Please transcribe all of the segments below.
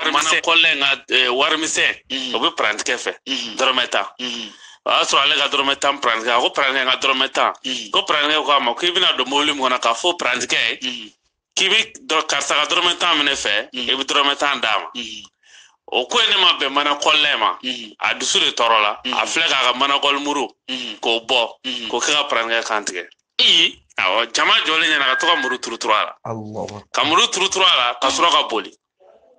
Mana kɔlɛ ka warimisɛn, o bɛ parantikɛ fɛ, dɔrɔmɛ 10. O y'a sɔrɔ ale ka dɔrɔmɛ 10 parantikɛ, a ko parantikɛ ka dɔrɔmɛ 10. Ko parantikɛ ko a ma k'i bɛna don mobili min kɔnɔ k'a fɔ parantikɛ ye k'i bɛ karisa ka dɔrɔmɛ 10 minɛ fɛ, i bɛ dɔrɔmɛ 10 d'a ma. O ko in ne ma bɛn mana kɔlɛ ma, a dusu de tɔɔrɔ la, a filɛ k'a ka mana kɔli muru k'o bɔ k'o kɛ ka parantikɛ kan tigɛ. Awɔ, jama jɔlen ɲɛna ka to ka muru turuturu a la, ka muru turuturu a la ka sɔrɔ ka boli.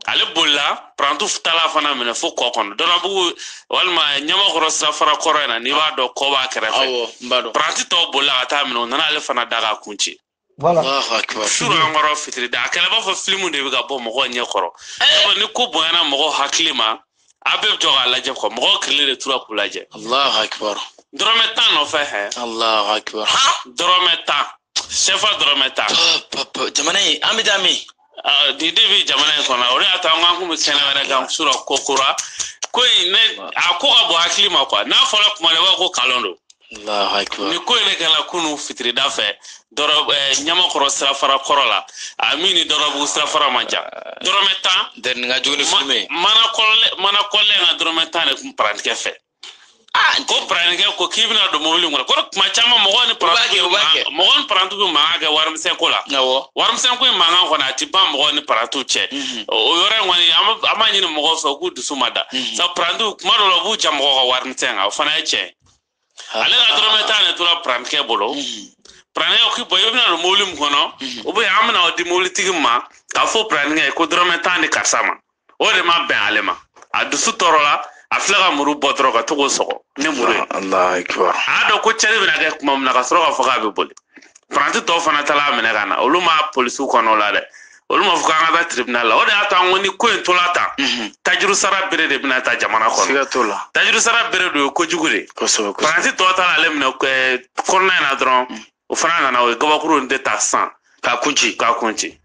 Ale bolila, parantu taala fana minɛ fo kɔ kɔnɔ Dɔnnabugu walima Ɲamakɔrɔ sirafara kɔrɔ in na, n'i b'a dɔn, kɔ b'a kɛrɛfɛ. Paranti tɔw bolila ka taa minɛ, o nana ale fana da k'a kun ci. Suru an kɔrɔ fitiri da, a kɛlen b'a fɔ filimu de bɛ ka bɔ mɔgɔw ɲɛ kɔrɔ. Ni ko bonyana mɔgɔw hakili ma, a bɛɛ bɛ jɔ k'a lajɛ quoi, mɔgɔw kirilen de tora k'u lajɛ. Dɔrɔmɛ 10 nɔfɛ hɛ. Dɔrɔmɛ 10, CFA dɔrɔmɛ 10. Jamana in, an bɛ taa min? Nin de bɛ jamana in kɔnɔ, o de y'a to an ko an kun bɛ kɛnɛ wɛrɛ kan sura ko kura ko in ne a ko ka bon hakili ma quoi. N'a fɔra kuma la, i b'a fɔ ko kalon don. Ni ko in de kɛra kunun fitirida fɛ dɔrɔ Ɲamakɔrɔ sirafara kɔrɔ la, a min ni Dɔrɔbugu sirafara man jan, dɔrɔmɛ 10. Nin ka jugu ni filime ye. Mana kɔlɛ, mana kɔlɛ ka dɔrɔmɛ 10 de kun parantikɛ fɛ. Ko parantikɛ ko k'i bɛna don mobili kɔnɔ ko kuma caman mɔgɔw ni parantiw mɔgɔw ni parantiw bɛ mankan kɛ warimisɛn ko la. Warimisɛn ko in mankan kɔni, a ti ban mɔgɔw ni parantiw cɛ. O yɔrɔ in kɔni, an b'a ɲini mɔgɔw fɛ u k'u dusu ma da. Sabu parantiw kuma dɔw la, u b'u ja mɔgɔw ka warimisɛn kan, o fana ye tiɲɛ ye. Ale ka dɔrɔmɛ 10 de tora parantikɛ bolo. Parantikɛ ko bɔn, i bɛna don mobili min kɔnɔ, ou bien an bɛna o di mobilitigi ma k'a fɔ parantikɛ ye ko dɔrɔmɛ 10 di karisa ma. O de ma bɛn ale ma, a dusu tɔɔrɔ la, a filɛ ka muru bɔ dɔrɔn ka to k'o sɔgɔ ni muru ye. A y'a dɔn ko cɛnni bɛna kɛ tuma min na, ka sɔrɔ k'a fɔ k'a bɛ boli. Paranti tɔw fana taara a minɛ ka na, olu ma polisiw kɔnɔ o la dɛ, olu ma fɔ k'an ka taa tribunal la. O de y'a to an ko ni ko in tola tan, tajuru sara bere de bɛna ta jamana kɔnɔ. Siga t'o la. Tajuru sara bere dun ye kojugu de. Paranti tɔw taara ale minɛ kɔnɔna in na dɔrɔn, o fana nana o ye gabakuru de ta sisan k'a kun ci. K'a kun ci.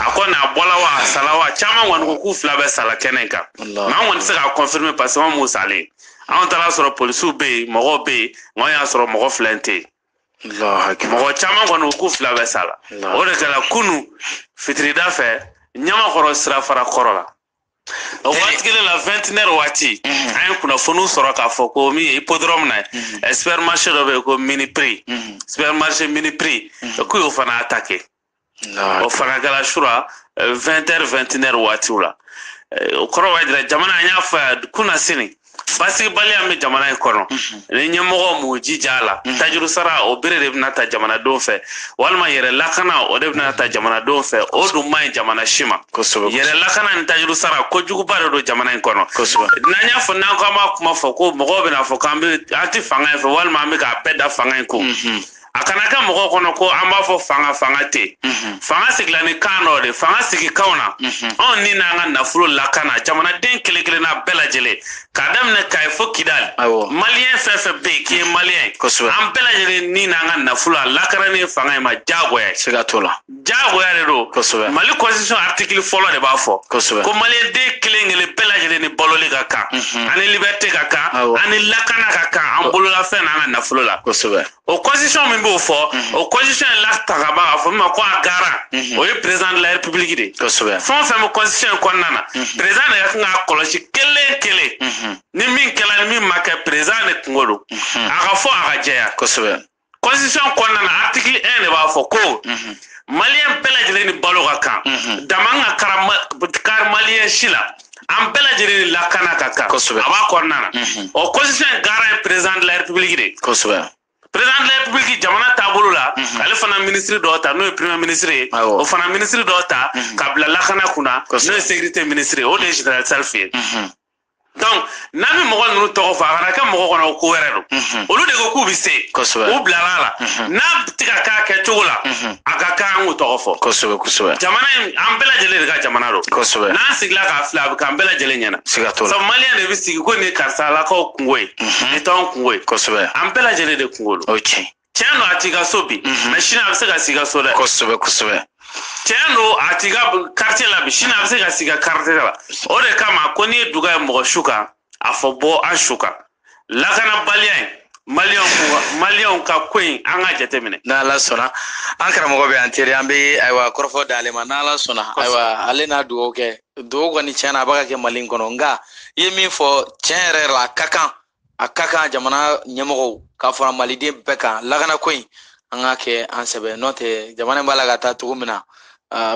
A kɔni a bɔla wa a sala wa, caman kɔni ko k'u fila bɛɛ sala kɛnɛ in kan. Mais an kɔni tɛ se k'a confirmer parce que anw m'u salen. Anw taara sɔrɔ polisiw bɛ yen, mɔgɔw bɛ yen, nka anw y'a sɔrɔ mɔgɔ fila in tɛ yen. Mɔgɔ caman kɔni ko k'u fila bɛɛ sala. O de kɛra kunun fitirida fɛ Ɲamakɔrɔ sirafara kɔrɔ la. O waati kelen la, 21h waati, an ye kunnafoniw sɔrɔ k'a fɔ ko min ye hippodrome na ye, supermarché dɔ bɛ yen ko mini prix, supermarché mini prix, k'u y'o fana attaqué. O fana kɛra sura 20h 21h waatiw la. O kɔrɔ b'a jira jamana, an y'a fɔ yan kunasini, basigibaliya bɛ jamana in kɔnɔ. Ni ɲɛmɔgɔ m'u jija a la, tajuru sara o bere de bɛna ta jamanadenw fɛ, walima yɛrɛ lakana o de bɛna ta jamanadenw fɛ. O dun man ɲi jamana si ma. Yɛrɛ lakana ni tajuru sara, kojuguba de don jamana in kɔnɔ. N'an y'a fɔ, n'an ko an b'a kuma fɔ ko mɔgɔw bɛna fɔ k'an bɛ an tɛ fanga in fɛ, walima an bɛ k'a bɛɛ da fanga in kun. A kana kɛ mɔgɔw kɔnɔ ko an b'a fɔ fanga fanga tɛ. Fanga sigila ni kan dɔ de, fanga sigi kanw na. Anw ni n'an ka nafolo lakana, jamanaden kelen kelenna bɛɛ lajɛlen, k'a daminɛ Kayi fo Kidali, maliyɛn fɛn fɛn bɛ yen k'i ye maliyɛn ye, an bɛɛ lajɛlen ni n'an ka nafolo a lakana ni fanga in ma diyagoya ye. Siga t'o la. Diyagoya de don. Mali constitution article fɔlɔ de b'a fɔ ko maliyɛn den kelen kelen bɛɛ lajɛlen ni baloli ka kan, ani liberté ka kan, ani lakana ka kan an bololafɛn n'an ka nafolo la. O constitution min b'o fɔ, o constitution in latagaba k'a fɔ min ma ko a garant, o ye président de la république de ye. Fɛn o fɛn bɛ constitution in kɔnɔna na, président de ka kan k'a kɔlɔsi kelen kelen. Ni min kɛla ni min ma kɛ, président de kungo don. A ka fɔ a ka jɛya. Constitution kɔnɔna na, article 1 de b'a fɔ ko maliyɛn bɛɛ lajɛlen ni balo ka kan, dama ka kari maliyɛn si la, an bɛɛ lajɛlen ni lakana ka kan. A b'a kɔnɔna na. O constitution in garant ye président de la république de ye. Président de la république, jamana taabolo la, ale fana ministre dɔw ta, n'o ye premier ministre ye, o fana ministre dɔw ta ka bila lakana kunna, n'o ye sécurité ministre ye, o de ye général Salif ye. Donc n'an bɛ mɔgɔ ninnu tɔgɔ fɔ, a kana kɛ mɔgɔ kɔnɔ ko wɛrɛ don. Olu de ko k'u bɛ se, u bilala a la. N'a tɛ ka k'a kɛcogo la, a ka kan an k'u tɔgɔ fɔ. Jamana in, an bɛɛ lajɛlen de ka jamana don. N'an sigila k'a filɛ, a bɛ k'an bɛɛ lajɛlen ɲɛna. Siga t'o la. Sabu maliyɛn de bɛ sigi ko nin ye karisalakaw kungo ye, nin t'anw kungo ye. An bɛɛ lajɛlen de kungo don. O ye tiɲɛ. Tiɲɛ don, a t'i ka so bi, mais sini a bɛ se ka sigi i ka so dɛ. Tiɲɛ don, a t'i ka quartier la bi, sini a bɛ se ka sigi i ka quartier la. O de kama ko n'i ye duga ye mɔgɔ su kan, a fɔ bɔ an su kan. Lakanabaliya in, Maliyɛnw ka ko in an ka jateminɛ. N'Ala sɔnna, an karamɔgɔ bɛ an teri, an bɛ ayiwa kɔrɔfɔ d'ale ma n'Ala sɔnna. Ayiwa, ale n'a dugawu kɛ, dugawu kɔni tiɲɛ na a bɛ ka kɛ Mali in kɔnɔ. Nka i ye min fɔ tiɲɛ yɛrɛ la, a ka kan jamana ɲɛmɔgɔw k'a fɔra maliden bɛɛ kan lakanako in, an k'a kɛ an sɛbɛ, n'o tɛ jamana in b'a la ka taa cogo min na,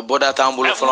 bɔda t'an bolo fɔlɔ.